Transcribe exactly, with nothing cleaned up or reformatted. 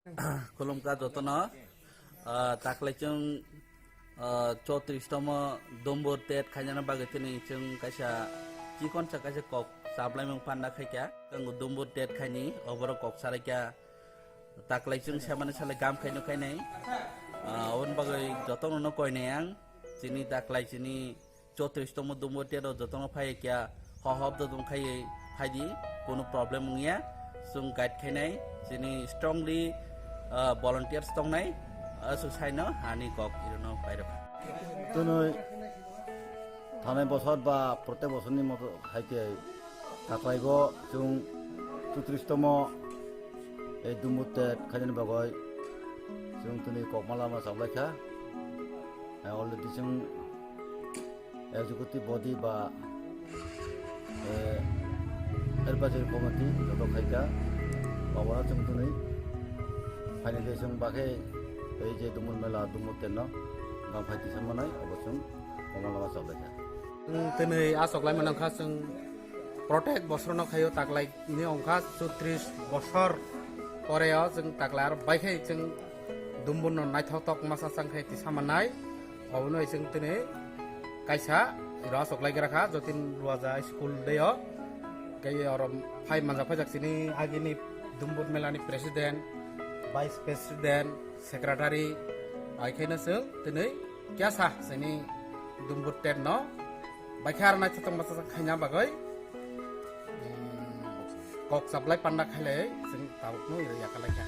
Khulumkha jotono, ah, taklai chwng, ah, chotris tomo Dumbur tet khainani bagwi tini chwng kaisa chikonsa kaisa kok chaplaimung panda khaikha. Chwng Dumbur tet khaini oborok kok saraikha. Taklai chwng semani salai gam khaino khainai. Ah, oboni bagwi jotono no koinai ang. Chini taklai chini chotris tomo Dumbur tet o jotono phai kya ho hop do dong khai phai di, kono problem wngya. Chwng guide khainai chini strongly, ah, volunteers tongnai. Aswk saino ani kok irono pairok. Tunui thanai bosor ba protek bosorni moto hai khe taklaibo chwng chotris tomo ei Dumbur tet khainani bagwi chwng tini kokma lama chaplaikha. Eh, already chwng executive body ba, eh, advisory committee joto khaikha. Babana chwng tini finally chwng bakhe ei je Dumbur mela Dumbur tetno gam phai tisa manai obo chwng kokma lama chaplaikha. Chwng tini aswk lai manang kha chwng protek bosorno khaio taklai ni ongkha chotris bosor pore o chwng taklai aro bai khai chwng Dumburno naithotok masa chang khai tisa manai. Obono chwng tini kaisa iro aswk lai gra kha Jotin Ruaja school dei o. Kei oro phai manjak phai jak chini agini Dumbur mela ni president, vice president, secretary, ai khaino chwng tini kyasa chini Dumbur tet no baikha aro naithotok masa khaina bagwi, mm, kok chaplai panda khailai chwng tabuk no iro yakalai kha.